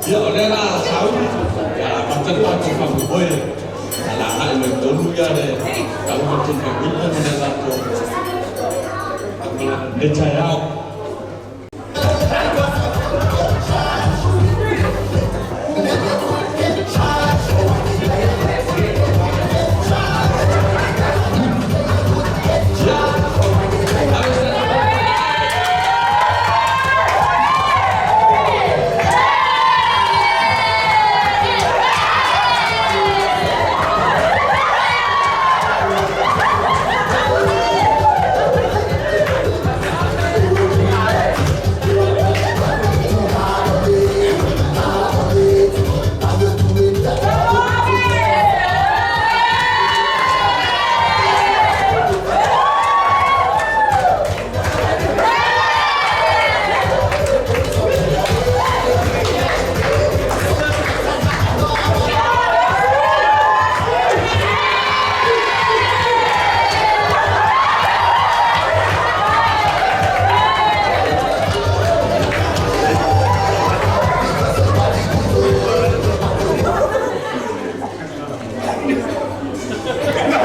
Ia, o lea o le a sauni, ia amata le tatou faamoemoe. A o le a agai mai tonu le tauga a le Tui Palemia ma le latou taumalaga i lenei taeao.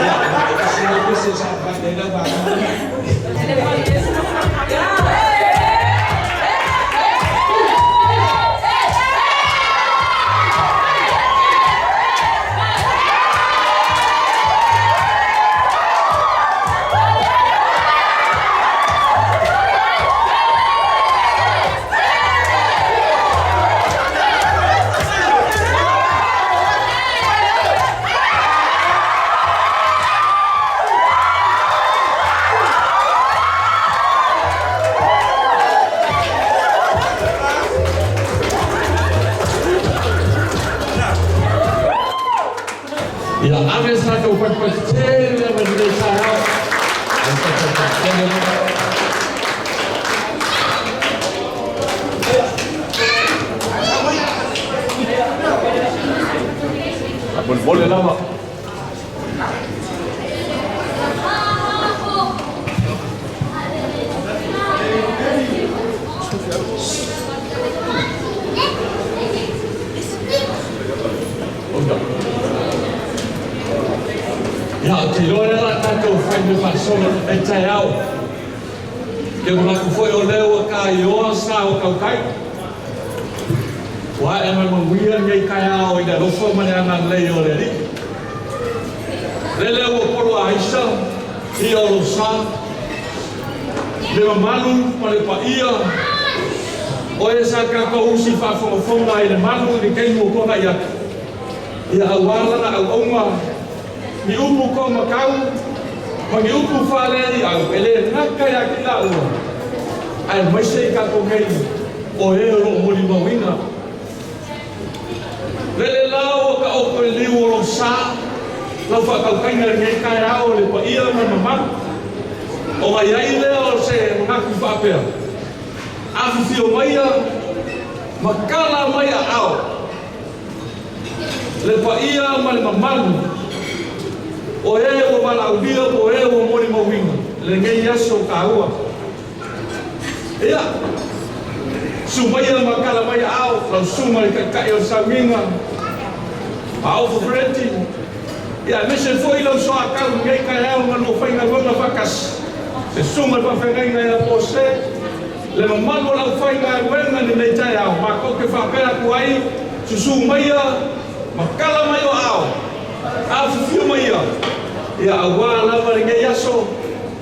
Ia, ave se Ia ave sa tatou patupatu tele ma lenei taeao. Ave sa tatou patupatu tele lava. Faamolemole lava. Ia, ou te iloa lea o le a tatou fai mea faasolo i lenei taeao. Ou te manatu foi o lea ua taioa sa o tautai. Ua ae ma le manuia lenei taeao i le alofa ma le agalelei o le Alii. Lele ua polo aisa ia o lou sa, le mamalu ma le paia o e sa tatou usi faafogafoga ai i le malu i le taimi ua tuanai atu, ia aua lana auauna, ni upu taumatau ma ni upu faalealiau e le gata ia te i laua, aemaise i tatou nei o e o lo o molimauina. Lele la ua taoto i liu o lou sa, lau faatautaiga i lenei taeao i le paia ma le mamalu, ona i ai lea o se manatu faapea, Afifio maia ma tala mai aao le paia ma le mamalu o e ua valaaulia po o e ua molimauina lenei aso taua. Ia, susu maia ma tala mai aao lau susuga i le Taitai o le Sauniga, Aofo Fereti, ia aemaise foi lau soatau i lenei taeao na lua faigaluega faatasi, le susuga i le faafeagaiga ia Pose, le mamalu o le aufaigaluega i lenei taeao, matou te faapea atu ai, susu maia ma tala mai o aao, afifio maia, ia aua lava lenei aso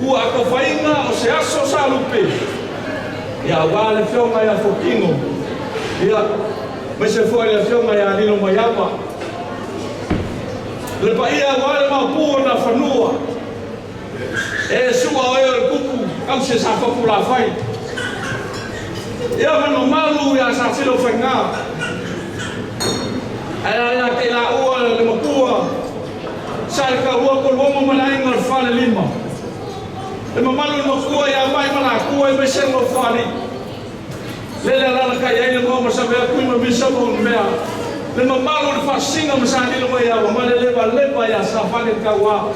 ua atofaina o se aso sa lupe, ia aua le afioga ia Fotino, ia aemaise foi le afioga ia Lilo Maiava, le paia aua le maopu o Nafanua, E sua oe o le kupu tause sa Fapulafai. Ia ma le mamalu ia Satilo Faiga. Ae a ia te i laua le matua sa le taua Koluomo ma le aiga o le Falelima. Le mamalu i le matua ia Mai ma latua aemaise le Nofoalii. Lele alalatai ai le moa ma Savea Tui ma Misa ma Unumea. Le mamalu o le Faasisiga ma Salilo Maiava ma le levaleva ia Safale le Tauā.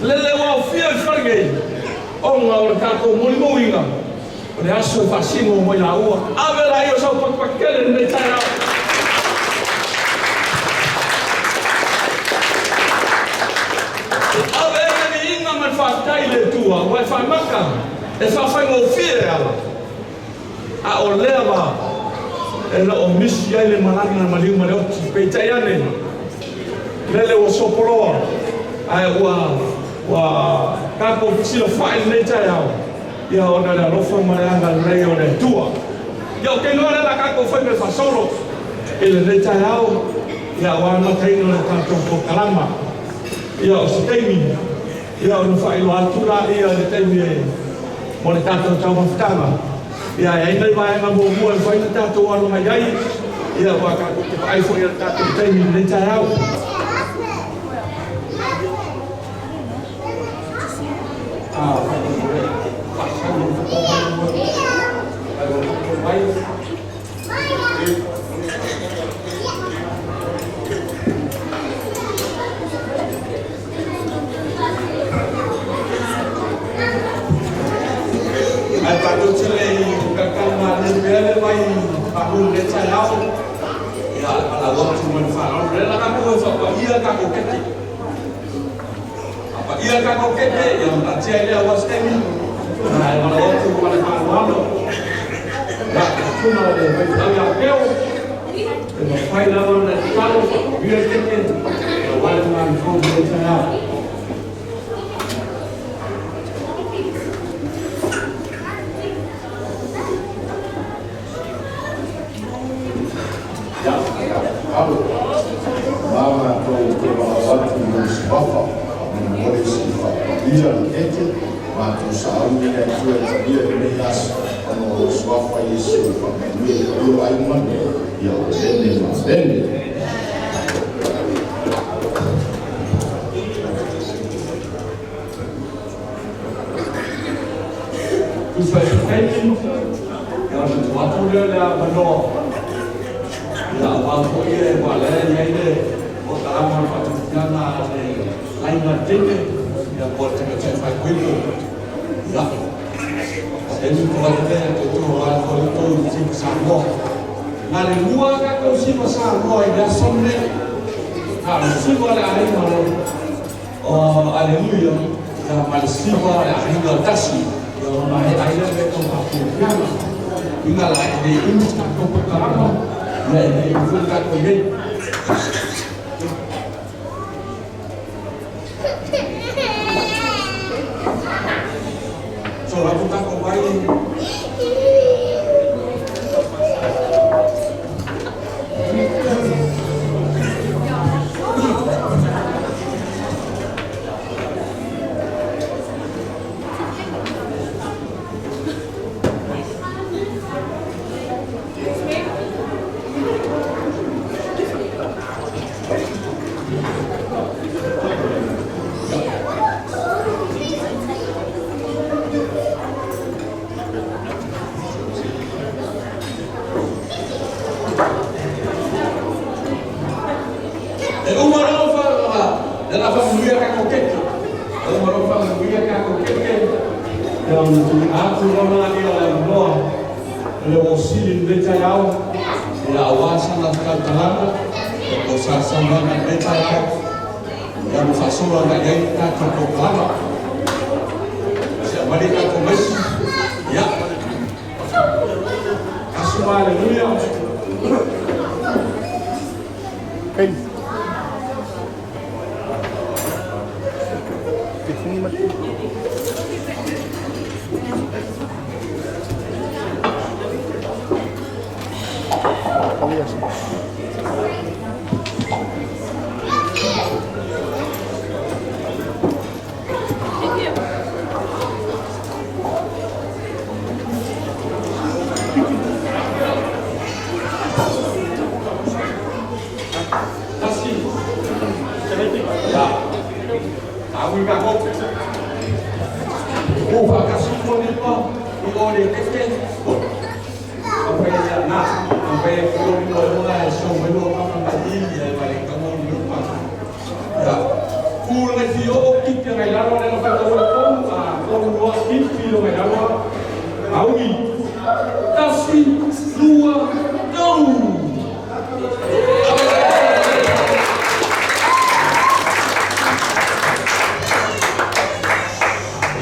Lele ua aofia i fale nei ona o le tatou molimauina o le aso e faasino mai laua. Ave laia o sau patupatu tele i lenei taeao. Aua e faamaka, e faafaigofie e ala, a o lea va e le o misi ai le malaga a maliu ma le oti. Peitai ane, lele ua sopoloa, ae ua ua tatou fesilafai i lenei taeao, ia ona o le alofa ma le agalelei o le Atua. Ia ou te iloa lea o le a tatou fai mea faasolo i lenei taeao, ia aua le amataina o le tatou polokalama. Ia o se taimi ia ona faailoa atu lea i le taimi e mo le tatou taumafataga. Ia e i ai nai vaega muamua e mafai ona tatou alo mai ai, ia aua tatou te vaai foi i le tatou taimi i lenei taeao. Ae tatou te le i tatala malie pea le vai palu i lenei taeao, ia, e valaau atu ma le faaaloalo. O lea o le a tatou o e faapaia a tatou keke. Faapaia a tatou keke, ia ona taatia ai lea aua se taimi. Ae valaau atu ma le faaaloalo. Ia, tuna le faifeau ia Teo, e mafai lava ona e tatalo, faapaia le keke, aua le manuia i lenei taeao. Ia, alo, ma matou te valaau atu i lou suafa, faamolemole se i faapaia le keke, matou sauni i le Atua e talia i lenei aso, ona o lou suafa Iesu e faamanuia i le paia o aiga ma ia o Bene ma Bene. Tusa i se taimi, ia ona tuu atu lea o le avanoa, ia aua foi e aua o lea e i ai le polokalama o le faatupulaga a le laina teine, ia po o le tamaitai faaipoipo. Ia, o taimi tuu atu lea ia outou aua foi le tou Siva Samoa. Na o le lua lava tatou Siva Samoa i le aso lenei, na o le Siva o le aiga o Aleluia, ia ma le Siva o le aiga o Tasi, ia ona maea ai lea o le tou faafiafiaga. Uiga la, e le umi se tatou polokalama, ia e le umi foi le tatou i ai. Solo atu tatou vai. E uma loa fa le la faamanuia tatou keke. E uma loa faamanuia tatou keke. Ia ona tuuina atu loa lea o le avanoa i le uo sili i lenei taeao. Ia aua sana tautalaga po o sana saunoaga i lenei taeao. Ia ma faasolo agai i ai le tatou polokalama. Se aumai tatou maisi. Ia. Aso ma aleluia. Hey. Tasi. Ia. Taui tatou. Ua faatasi uma lima i o le keke. Kampai ia na. Kampai e kulo lima e ona e so mai lua mama mai i ia e male kamo ni lupa. Ia. Ku le fi o kipi ngai lalo le fa tau le tonu a tonu lua kipi lo ngai lalo. Aui. Tasi, lua, tolu.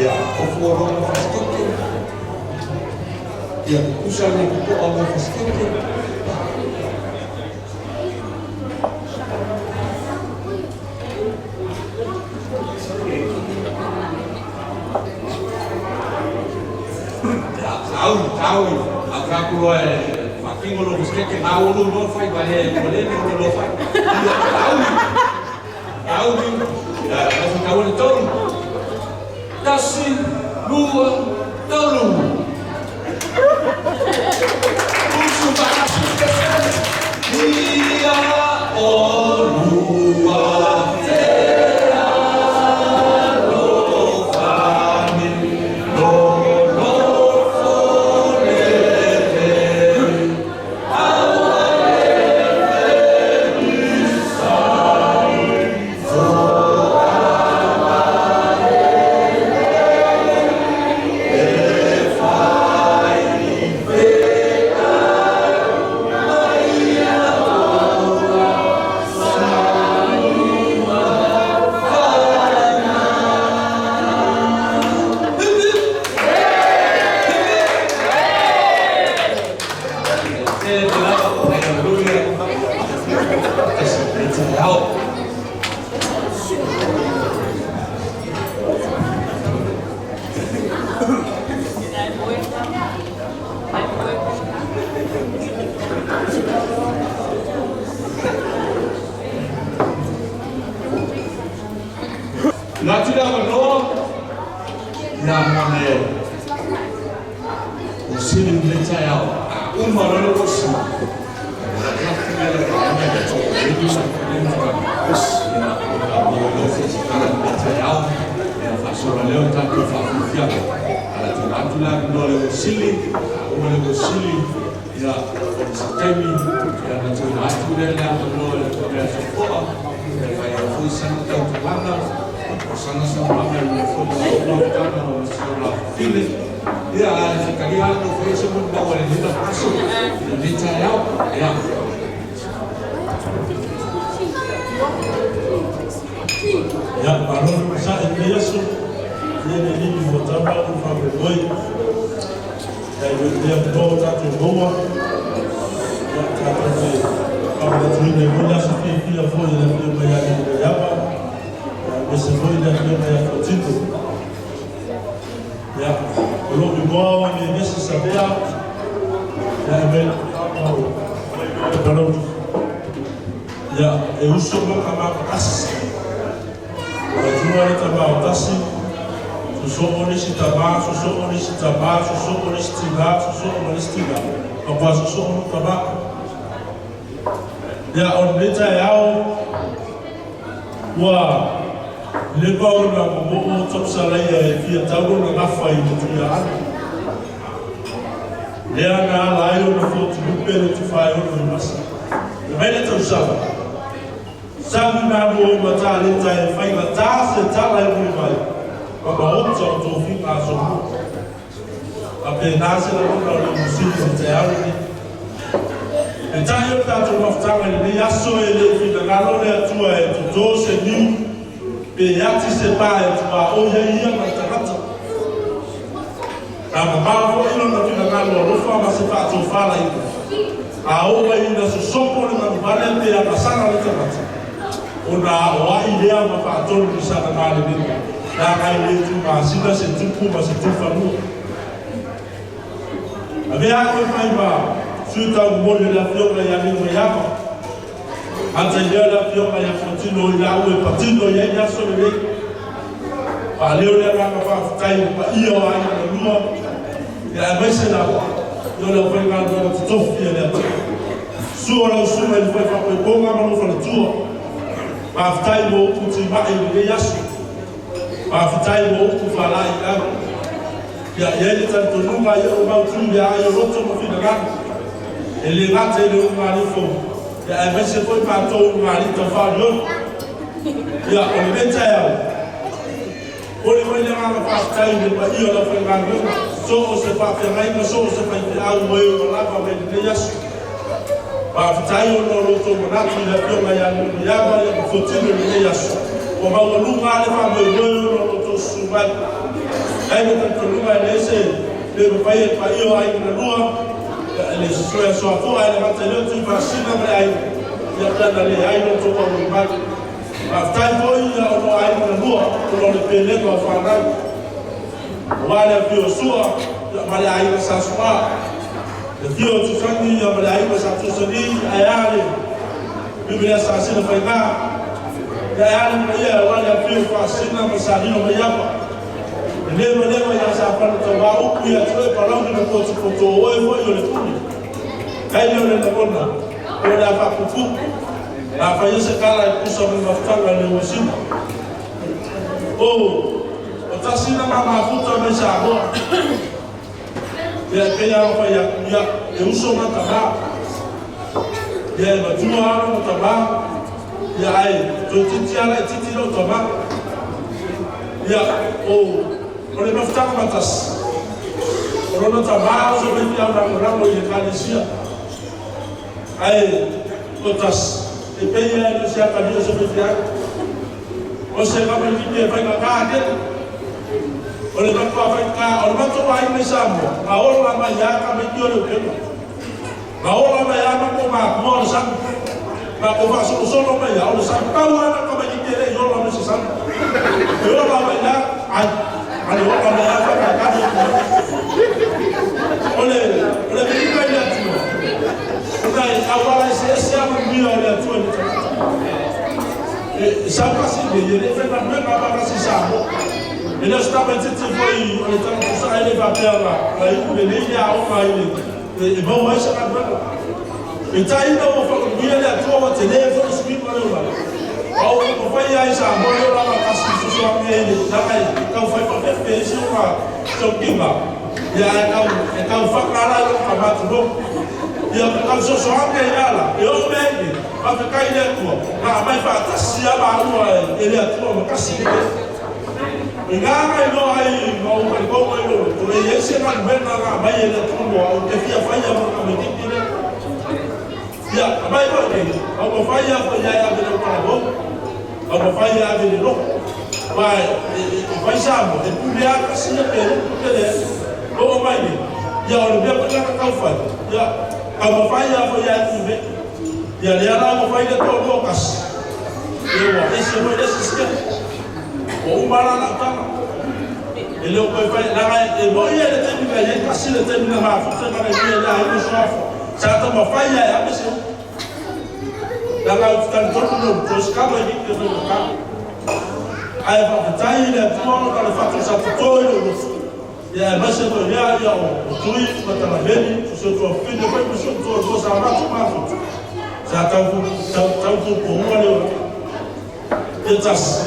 Ia, o Ia tutusa le totoa mo fasikete. Ia, tau, tau, au fai atu loa e faatino lou fasikete, na ulu loa fai, va le ua le ulu loa fai. Ia, tau, tau, ia, na tau le tolu. Tasi, lua, tolu. Usu faatasi ia olua fealofani nonofo lelei Tele te lava o nai haleluia. Tasi le taeao. Lati le avanoa ia mo le o sili le taeao. A uma loa le osi. Lati le le vaega e tau ready sa ia o mo lo se se kala le taeao. Ia faasola lea o tatou faafiafiaga. Ala tuuina atu le avanoa le o sili. A uma le o sili ia o se taimi ia na tuuina atu lea le avanoa le mea sofoa e fai ai foi sana tautalaga o sana saunoaga i le foi o mafutaga o si o la file. Ia, a fetalia ala no fai se mo maua le lina aso i lenei taeao. Ia. Ia, malo le masa'i i lenei aso, ia le alii ua tama ua faamoemoe. Ia, i lea avanoa ua tatou maua, ia, tatou te faamanatuina ai foi le aso fiafia foi i le afioga ia Alii ia, aemaise foi le afioga ia Fuatino. Ia, o lou igoa o Amianesi Savea, ia, e mai le afioaga o Vailoa i Palauli. Ia, e uso ma tama tasi. Matua le tama o tasi, sosoo le isi tama, sosoo le isi tama, sosoo le isi tina, sosoo ma le isi tina, matua sosoo lou tama. Ia, o lenei taeao, ua leva ona momoo tausalaia e fia tau lona gafa i le Tuiaana. Lea na ala ai ona fotulupe le tufaeono i Masa. E mai le tausaga, sagu na lua i matāleta e faigatā se tala e muli mai, ma maota o tofiga aso lua. A pena se lagona o le musili se taeao lenei. E tahi o le tatou mafutaga i lenei aso e le finagalo le Atua e totō se niu pe ati se pā e tuaoi ai ia ma le tagata. Na mamao foi lona finagalo alofa ma se faatofalaiga. A oo mai ina sosopo le manuvale pe agasala le tagata, ona aoai lea ma faatonu i sana malelega, leaga e le tumasina se tupu ma se tufanua. Avea au e fai ma sui taumomoli o le afioga ia Leuaiava, ata i lea le afioga ia Fuatino i lau e patino i ai le aso lenei. Faaleo le agaga faafetai i le paia o aiga na lua, ia aemaise lava i o le aufaigaluega totofi a le Atua. Susu o lau susuga i le fai faapoipoga ma lou faletua. Faafetai mo upu timai i lenei aso. Faafetai mo upu faalaeiau. Ia i ai le talitonuga ia ua mautu i le aai o loto ma finagalo. E le gata i le ulugalifou, ia aemaise foi matou ulugalii taufaaolioli. Ia, o lenei taeao, momoli foi le agaga faafetai i le paia o le aufaigaluega, so o se faafeagaiga, so o se faifeau ua e ua lava mai lenei aso. Faafetai ona o lo outou manatu i le afioga ia Nuuaiava ia ma Fuatino i lenei aso. Ua maualuga lava le faamoemoe ona o lo outou susu mai. Ai le talitonuga e leai se Le mafai e le paia o aiga na lua, le soasoa e le gata i lea o Tuimasina ma le aiga, ia pe ana leai lo outou auai mai. Faafetai foi ona o aiga na lua, ona o le pelega o fanau. Aua le afio o Sua ma le aiga Sa Su'a, le afio o Tusani ma le aiga Sa Tusani, ae a le Biblia sa sila faiga, ia ae a le paia aua le afio o Faasisina ma Salilo Maiava. E le valeva ia sa tauā upu ia te oe Palauli na potopoto o oe foi o le pule. Ai lea o le lagona, o le a faapuupuu. A fai e se tala e tusa ma le mafutaga i le uasina. O tasi na mafuta mai Samoa. Ia e pei lava ona fai atu, ia e uso ma tamā. Ia e matua lava ma tamā. Ia ae toeitiiti lava laitiiti lou tamā. Ia o le mafutaga ma tasi, o lona tamā o se faifeau lagolago i le Ekalesia. Ae o tasi, e pei lava e le o se atalii o se faifeau. O se tamaitiiti e faigata tele. O le matua faigata, o le matou aiga i Samoa, na ola mai lava tamaiti o le upega. Na ola mai lava matou matua o le sami. Matou faasolosolo mai lava o le sami. Pau lava na o tamaitiiti e le i ola mai se sami. E ola mai lava, ai, a le ola mai lava faatalitali atu ai. O le viiga i le Atua, ona e auala eseese lava manuia o le Atua i le tagata. E sau tasi i nei, e le faigaluega faatasi i Samoa. E le o se tamaitiiti foi o le tala tusa e le faapea na iu lelei le aoga i le e maua ai se galuega. Peitai ina ua faamanuia le Atua ua tele foi le suiga o le olaga. A o mafai lava i Samoa le olaga tasi fesoasoani ai i le laga e tau fai faafefe ai si ona tautiga. Ia ae tau faka la i lona tama tulou. Ia tau fesoasoani ai ala, e oo mea ai nei, faafetai i le Atua, na aumai faatasi lava maua e le Atua ma tasi lenei. O i ina na iloa ai ma ou talitonu ai lou loto, e i ai se galuega na aumai e le Atua mo au, ou te fia faia ma le tamaitiiti lea. Ia, aumai foi nei, taumafai lava foi ia e ave i lau talavou, taumafai e ave i le lotu. Aua e fai Samoa, e pule lava tasi ia pe lotu pe leai. Oo mai nei, ia o le mea foi lea na tau fai, ia taumafai lava foi ia e tuimei. Ia lea la ua fai le toalua o tasi, ia ua ese foi le isi sikepu. Ua uma la lau tala. E le o toe fai, leaga e moni ia i le taimi na i ai tasi le taimi na mafuta ma le mea i le aiga Suafa. Sa taumafai lava e ave se upu. Leaga ou te talitonu lou toe sikama i te faigata. Ae faafetai i le Atua ona o le faatusa toto i lou loto. Ia aemaise foi lea ia o Tui ma Talaveni, o si ou tuafafine foi ma si ou toalua sa matou mafuta. Sa tau puapuaua le olaga. Ia tasi,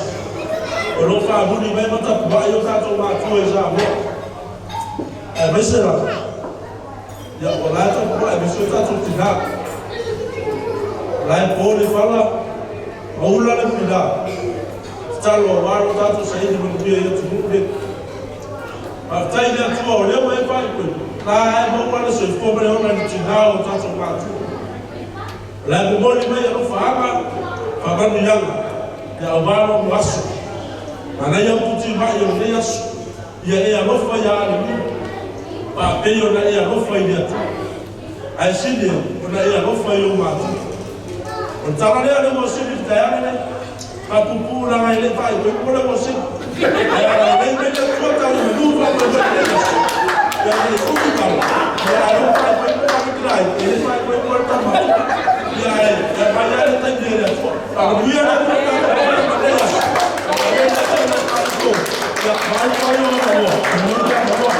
o lo o faamuli mai ma tapuai o tatou matua i Samoa. Aemaise lava, ia o la e tapuai mai si o tatou tinā. O la e po le fala, ma ula le mulila. Tatalo aua lo tatou saili manuia i atunuu nei. Faafetai i le Atua o lea ua e faaipoipo, la e maua le soifua ma le ola i le tinā o tatou matua. O le a momoli mai alofaaga, faamanuiaga, ia aua lou aso. Manaia upu timai o lenei aso, ia e alofa ia Aleluia, faapei ona e alofa i le Atua. Ae sili ona e alofa i ou matua. O le tala lea le ua sili i le taeao lenei. Faapuupuu laga e le faaipoipo le ua sili. Ae agalelei mai le Atua tau manu faamoemoe i lenei aso. Ia ne i umi tala, ia a le faaipoipo ma le e le faaipoipo le tama. Ia ae mai lava le taimi e le Atua. Faamanuia le Atua i tatou ma lenei aso. Faamanuia le Atua i le tatou. Ia vaai mai o Manoa. Manoa.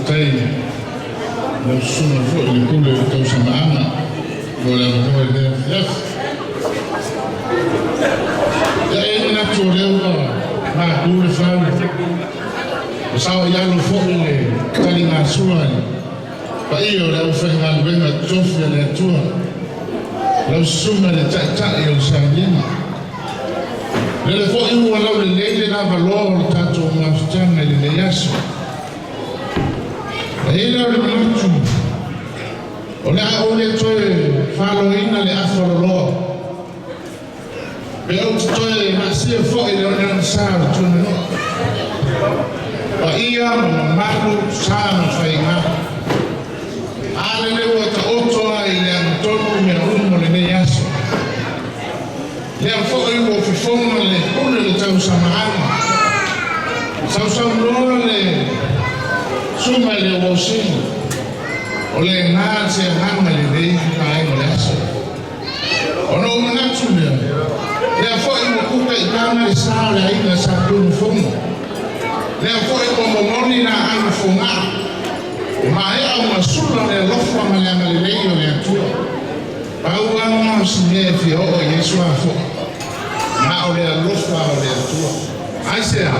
Faafetai lau susuga foi i le pule o le tausamaaga mo le avanoa i lenei afiafi. Ia, e i ai le manatu o lea ua mapu le fau, ua saoialo foi le taligasua i le paia o le aufaigaluega totofi a le Atua, lau susuga i le Taitai o le Sauniga. Lele foi ua laulelei le lavaloa o le tatou mafutaga i lenei aso. E i ai lea o le manatu, o le a ou le toe faloina le afaloloa, pe ou te toe laasia foi le oneonesa o le tuananuu. Paia ma mamalu, sa ma faiga. A lele ua taoto ai i le agatonu mea uma o lenei aso. Lea foi ua fofoga le pule o le tausamaaga. Sausaunoa le susuga i le uausili, o le gā se agaga i lenei vaega o le aso. Ona ou manatu lea, lea foi ua kuka i taga le sa o le aiga sa Tunumafono. Lea foi ua momoli laau fogaa, ua maea ona sula le alofa ma le agalelei o le Atua. Pau lava lena o si mea e fia oo i ai suafoʻi, ma o le alofa o le Atua. Aisea?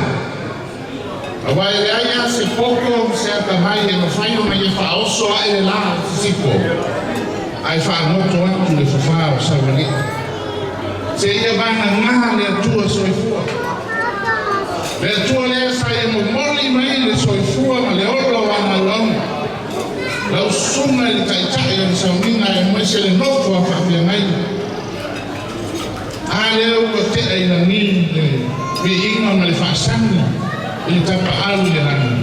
Aua e leai lava se poto ma se atamai e mafai ona ia faaoso ae le la i sisifo, ae faagoto atu le fafā o Saualii. Seia vagagā le Atua soifua. Le Atua lea sa ia momoli mai le soifua ma le ola o ana auauna. Lau susuga i le Taitai o le Sauniga aemaise le nofo a faafeagaiga. A lea ua tea i lagi le viiga ma le faasagi i le tapaau i le lagi,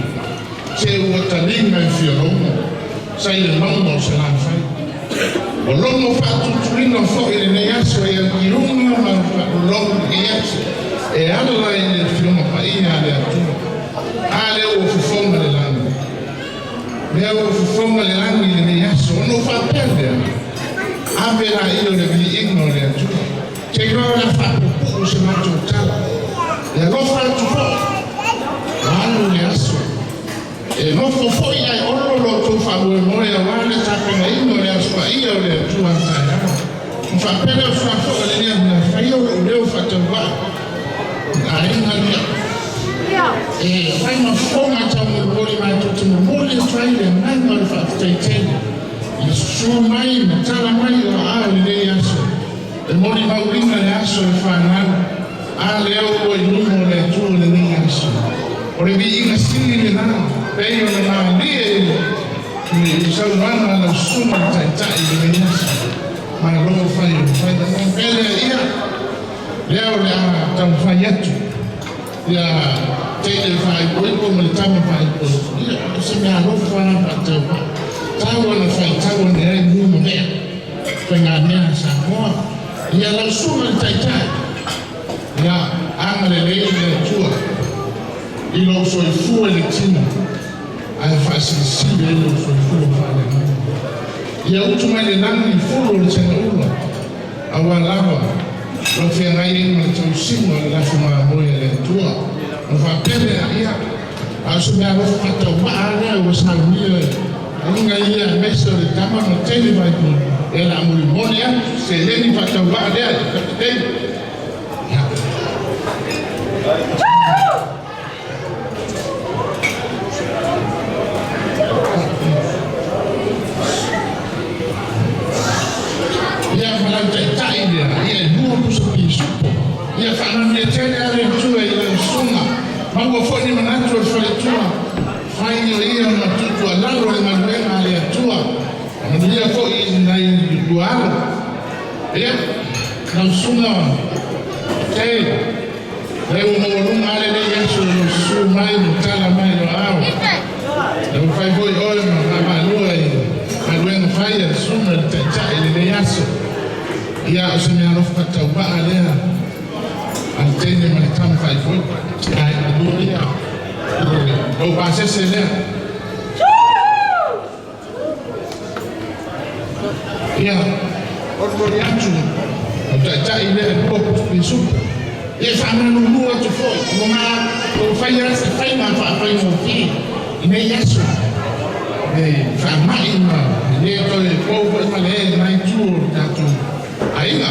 se ua taliga i fialogo sa i le mauga o Salafai. Ua logo faatutulina foi lenei aso i agiuga ma faalologo lenei aso e ala i le Afioga Paia a le Atua. A lea ua fofoga le lagi. Lea ua fofoga le lagi i lenei aso. Ona ou faapea lea, ave laia o le viiga o le Atua. Te iloa o le a faapuupuu se matou tala. E alofa atu foi, ua alu le aso. E nofo foi ae olo lo outou faamoemoe aua le tapenaina o le Aso Paia o le Atua a taeao. Ona faapea lea o Suafoʻi o lenei mea, faia lou leo faatauvaa i le aiga lea. E fai ma fofoga taumolimoli matou te momoli atu ai le agaga o le faafetai tele i le susu mai ma tala mai o aao i lenei aso. E molimauina le aso e fanau, a lea ua i luma o le Atua lenei aso. O le viiga sili lena, pei ona malie i le saunoaga a lau susuga i le Taitai i lenei aso. Malo fai o le faiva. Ona faapea lea, ia, lea o le a taumafai atu. Ia teine faaipoipo ma le tama faaipoipo. Ia, o se mea alofa lava faatauvaa. Tau ona faitau ane ai mu ma mea. Faigamea a Samoa. Ia lau susuga i le Taitai, ia agalelei le Atua i lou soifua i le tino, ae faasilisili ai lou soifua faaleagaga. Ia utu mai le lagi i fulu o le segaula, aua lava lou feagai ai ma le tausiga o le lafo mamoe a le Atua. Ona faapea lea, ia, a o se mea alofa faatauvaa lava lea ua saunia i aiga ia aemaise o le tama ma tele mai e la molimoli atu seleni faatauvaa lea i kapiteni. Ia. Ia ma lau taitai lea, ia e lua pusa pisupo. Ia faamanuia tele a le Atua i lau susuga. Maua foi ni manatu o le faletua, fai o ia ma tuutuualalo le galuega a le Atua. Manuia foi i nai lua alo. Ia, lau susuga te, lea ua maualuga lava lenei aso i lou susu mai ma tala mai o aao. Lea ua fai foi oe ma vaavaalua i galuega fai a le susuga i le Taitai i lenei aso. Ia, o se mea alofa faatauvaa lea a le teine ma le tama faaipoipo. Ae lua ia, lou pasese lea. Ia, molimoli atu lau taitai lea e lua pisupo. Ia e faamalulu atu foi, ua matou faia se faiga faafaigofie i nei aso. Nei faama'i ma lē toe pou fo'i ma le e lenā itu o le tatou aiga.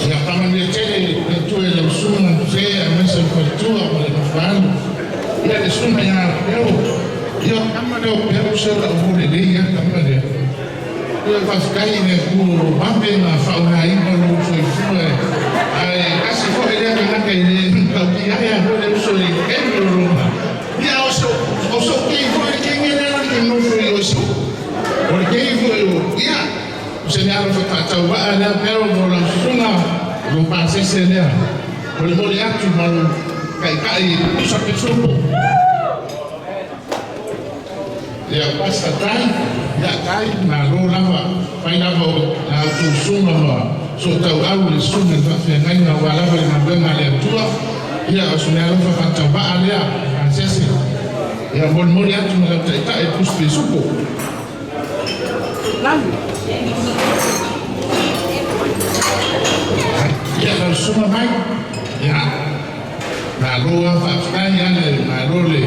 Ia faamanuia tele le Atua i lau susuga se aemaise le faletua ma le nofoalu. Ia le susuga iā Peu, ia o tama lea o Peu se o la'u molelei a tama lea. Ia faafetai i le Atua ua vave ona faaaogaina lou soifua ae tasi fo'i lea tagata i le tautia ai a foi le uso i le taimi o lona. Ia o so'u kei foi le kege lea na te nofo i o i Siumu. O le kei foi o ia o se mea alofa faatauva'a lea Peu mo lau susuga lou pasese lea. Molimoli atu ma lou ta'ita'i pusa pisupo. Ia Pasta Tai, ia Tai, malo lava, fai lava o la outou susuga ma sootauau i le susuga i le faafeagaiga aua lava le galuega a le Atua. Ia o se mea alofa faatauvaa lea, pasese. Ia molimoli atu ma lau ta'ita'i pusi pisupo. Ia lau susuga mai, ia malo lava faafetai a le malo le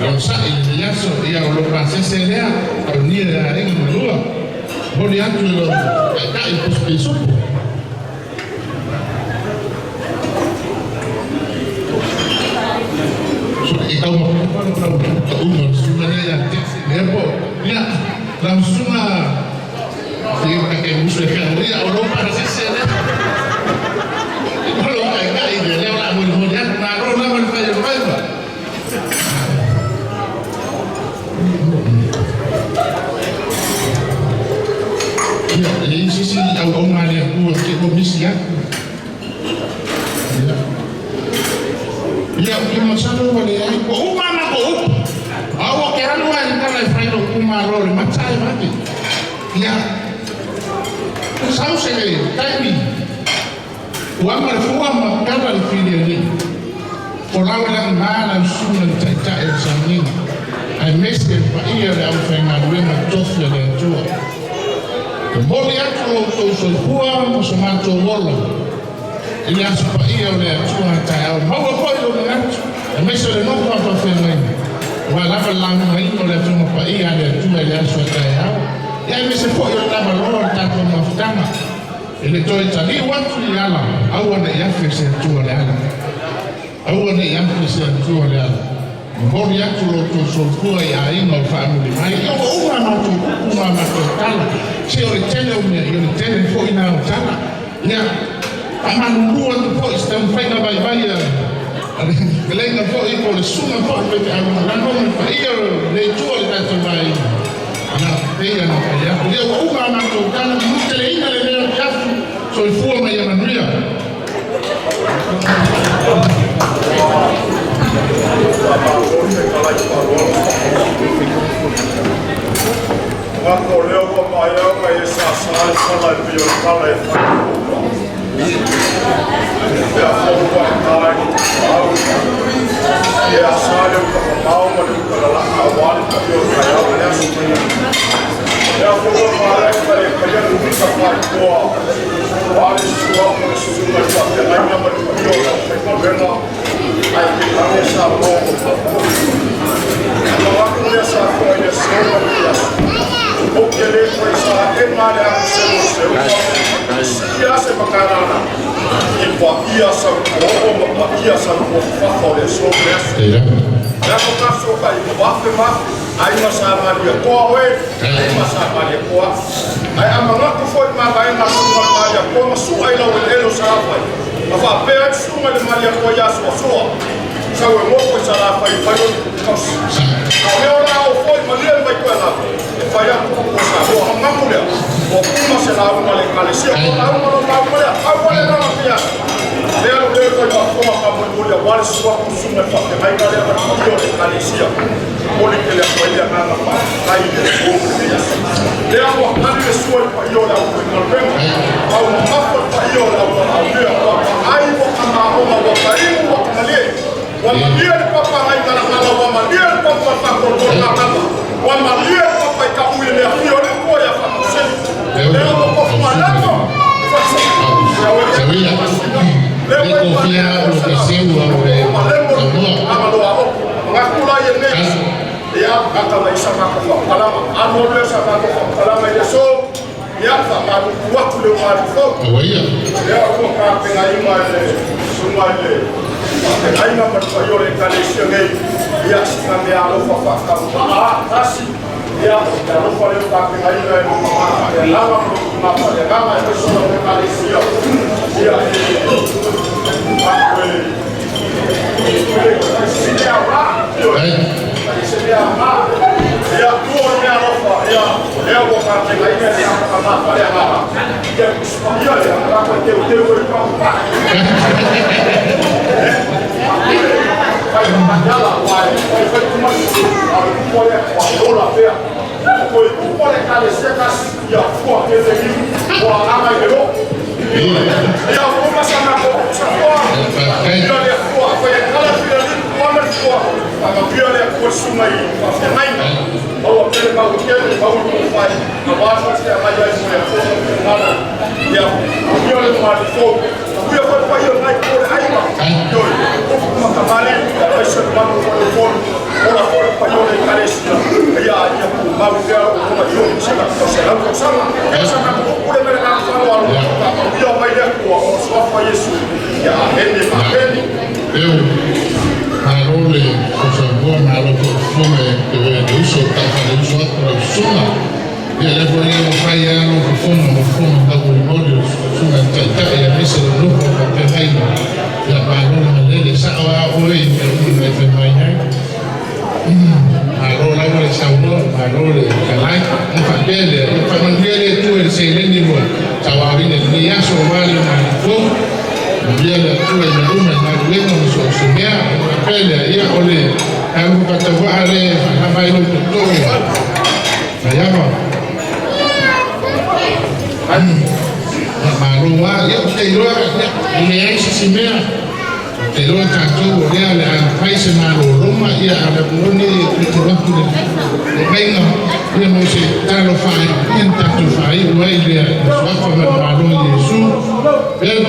onosa'i i lenei aso. Ia o lou pasese lea, taunia e aiga ma lua. Momoli atu i lou ta'ita'i pusi pisupo. So e tau lau tauga o le susuga lea ia Jesse lea po. Ia lau susuga se take musu e fea ia o lou pasese lea. O lou ta'ita'i lea lea o le a molimoli atu. Malo lava le fai o le faiva. Ia, e i sisi auauna a le Atua ke ua misi atu. Ia. Ia, ou te masalo ua leai. Ua uma a matou upu. A ua ke alu lava i le tala e fai lou itumalo i le mata e vave. Ia, sau se taimi, ua ama le fua ma tala le fili alii. Folau i lagimā lau susuga i le Taitai o le sauniga, aemaise le paia o le aufaigaluega tofi a le Atua. E momoli atu lo outou soifua ma so matou ola i le aso paia o le Atua a taeao. Maua foi lou manatu, aemaise o le nofo a faafeagaiga, aua lava le laugaina o le Afioga Paia a le Atua i le aso a taeao. Ia aemaise foi o le lavaloa o le tatou mafutaga e le toe taliu atu i ala, aua ne i afe se Atua le ala. Aua ne i afe se Atua le ala. Momoli atu lo outou soifua i aiga o faamuli mai. Ia ua uma a matou upu ma a matou tala. Se o le tele o mea, ia o le tele foi na o tala. Ia, faamalulu atu foi i se taumafaiga vaivai a le feleiga foi po o le susuga foi faifeau lagolago ma le paia o le Itu o le tatou aiga. Ia, pei ona fai atu. Ia ua uma a matou tala, manuteleina le leo o le afu, soifua ma ia manuia. Ngako leo pa paia ka e sa sa e sala e pio tala e whai Pea fou pa e tai au. E a sa le uka mamau ma le uka lalaka a wali pa pio kai au le aso mai. Pea fou pa paia ka e kai anu mita whai toa. Wale sua mo le susunga i pa pia laina ma le pa pio la whai maluega. Ai ke kane sa mo. Ano aku lea sa koa i le sona le aso. O ke le koe sa e ngā le aku se o se o si a se makanana. I pa ia sa o o ma pa ia sa o whafa o le so le aso. Le ako kaso ka i wafe mafe. Ai ma sa maria koa oe. Ai ma sa maria koa. Ai ama ngaku foi ma vai nga sunga maria koa ma su ai lau e elo sa whai. Ma wha pea atu sunga le maria koa ia soa soa. Sa ue moko i sa la whai whai o kausi. A o leo la o foi ma lia mai koe la. E whai atu o sa hoa hangamu lea. O kuma se la unga le kalesia. O la unga lo la unga lea. Au wale nanga pia. Lea lo leo foi ma foa ka mo mo lea wale sua kusunga wha te mai lea ma pio le kalesia. Moli ke lea koe lea nganga pa. Kai le suo le aso. Lea ua kali le sua i pa io le au koe ngalwenga. Au mafo pa io le au au lea. Wa pa ai wa ka maonga wa ka imu wa ka malie. Wa malie le papa ngai ngala ngala wa malie le papa pa ko ko nga kama. Wa malie le papa i ka ui le mea fio le koa ia fa kuseli. Lea mo ko fumalamo. Sawia, le kofia o le seu o le Samoa. Ia gata mai sa matou faamatalaga alu alu lea sa matou faamatalaga i le aso. Ia faamalulu atu le umalifou. Auaia. Lea ua tapenaina e le susuga i le faafeagaiga ma le paia o le Ekalesia nei, ia sina meaalofa faatauvaa tasi. Ia le alofa lea ua tapenaina e le faaleagaga ma le tina faaleagaga aemaise o le Ekalesia. Ia e se mea aoga, se mea aoga. Ia tua o le mea alofa, ia lea ua tapenaina e le tama faaleagaga. Ia ia le lako teuteu e pau. Fai manyala wai fai fai kuma a le kupu le wa ola pea ko i kupu le kale se kasi ia fua ke le ni wa anga i lo ia o ma sa na ko sa fua ia le fua fai kala fia ni fua ma fua ma fia le ko sunga i fa fe mai o wa pele ma o ke ma o ko fai na wa fa se mai ai mo le fua ngana ia ia le ma le fo ia foi foi ia nai ko le ai ma yo ma kamale ai se ma ko le fo o la fo pa yo le kalesia ia ia ku ma u ia o ko yo se la ko se la ko sa sa na ko ko le mele na fa wa lo ka ma ia mai le ko o so fa Yesu ia amen amen. Eu, malo le sosoa, malo fofoga e te oe le uso, taufa le uso atu lau susuga. Ia lea foi lea ua fai lava lou fofoga ma fofoga taumolimoli o le susuga i taitai aemaise le nofo o faafeagaiga. Ia malo le malele, sa'o lava oe i mea uma na e fai mai ai. Malo lava le saunoa, malo le talai. Ona faapea lea, ia faamanuia le Atua i le seleni ua tauaoina i lenei aso aua le malifou. Manuia le Atua i mea uma i galuega ma so o se mea. Ona faapea lea, ia o le alofa faatauvaa lea e faalava ai lou tootoo Maiava. Ia malo lava, ia ou te iloa, ia, e leai se isi mea. Ou te iloa tatou o lea o le a fai se malologa, ia a o le avanoa lenei e tuutuu atu le aiga, ia mo se talo faaiu, ia na tatou faaiu ai lea i le suafa ma le malo o Iesu. Bel.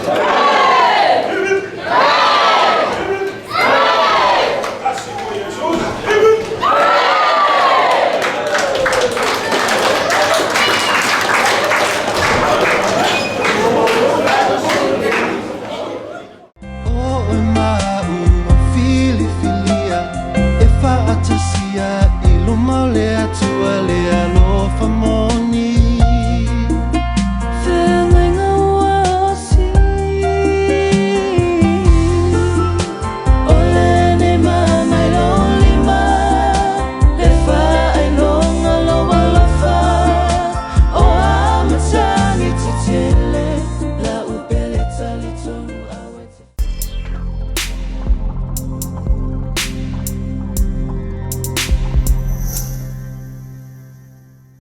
Amen.